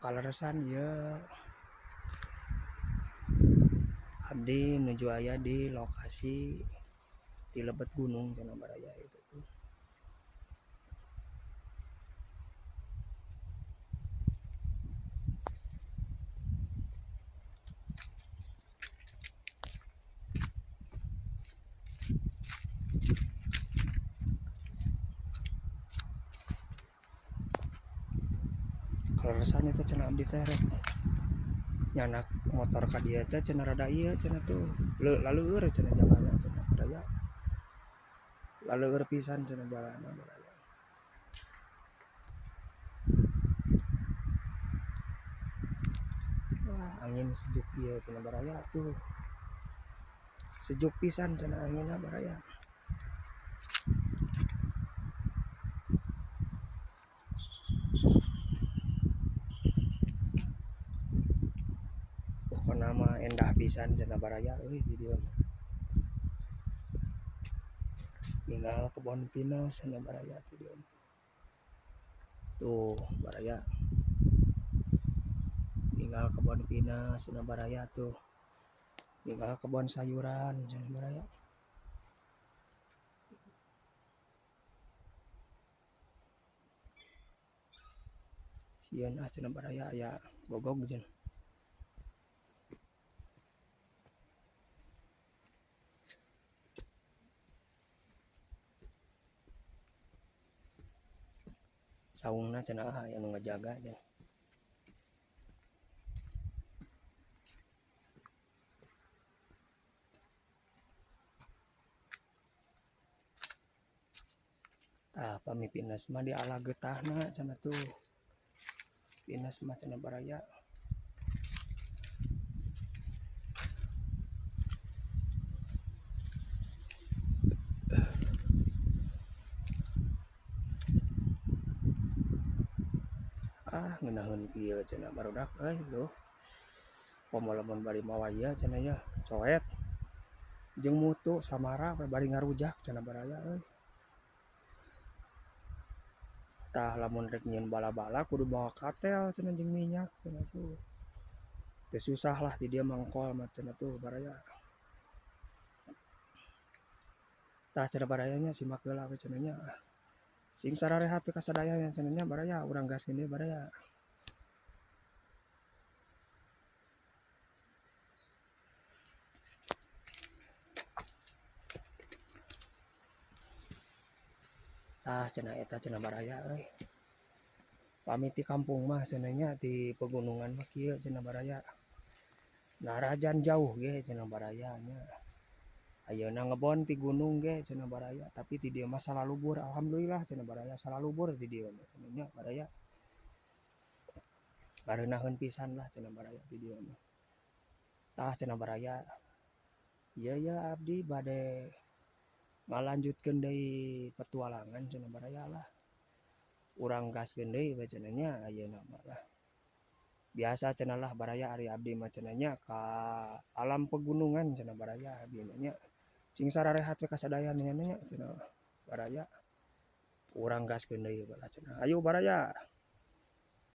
Kaleresan ieu abdi nuju aya di lokasi di lebet gunung cenah baraya itu tuh. Kaleresan itu cenah abdi teh rek nyanak motor ka dieu teh cenah rada ieu cenah tuh laleur cenah jalanna cenah baraya, laleur pisan cenah jalanna baraya. Wah, angin sejuk ieu cenah baraya tuh, sejuk pisan cenah anginna baraya. Pokona mah endah pisan cenah baraya euy di dieu mah. Ninggal kebon pinus cenah baraya di dieu mah. Tuh baraya. Ninggal kebon pinus cenah baraya tuh. Ninggal kebon sayuran cenah baraya. Sieun ah cenah baraya aya gogog cenah. Saungna cenah ah aya nu ngajaga cenah. Tah pami pinus mah diala getahna cenah tuh. Pinus mah cenah baraya. Ah ngeunaheun kieu cenah barudak euy duh. Komo lamun bari mawa ieu cenah yeuh coet jeung mutu samara we bari ngarujak cenah baraya euy. Tah lamun rek nyieun bala-bala kudu mawa katel cenah jeung minyak cenah tuh. Teu susah lah di dieu mangkol mah cenah tuh baraya. Tah cenah baraya nya simak heula we cenah nya. Sing sararehat teh kasadaya nya cenah nya baraya, urang gaskeun deui baraya. Tah cenah eta cenah baraya euy. Pami ti kampung mah cenah nya di pegunungan mah kieu cenah baraya. Narajan jauh ge cenah baraya nya. Ayeuna ngebon ti gunung ge cenah baraya, tapi ti dieu mah salalubur alhamdulillah cenah baraya, salalubur di dieu mah cenah nya baraya. Kareunaheun pisan lah cenah baraya di dieu mah. Tah cenah baraya. Ieu ye abdi bade ngalanjutkeun deui petualangan cenah baraya lah. Urang gaskeun deui we cenah nya ayeuna mah lah. Biasa cenah lah baraya ari abdi mah cenah nya ka alam pegunungan cenah baraya abdi mah nya. Sing sararehat we kasadaya nya nya cenah baraya. Urang gaskeun deui we lah cenah. Ayo baraya.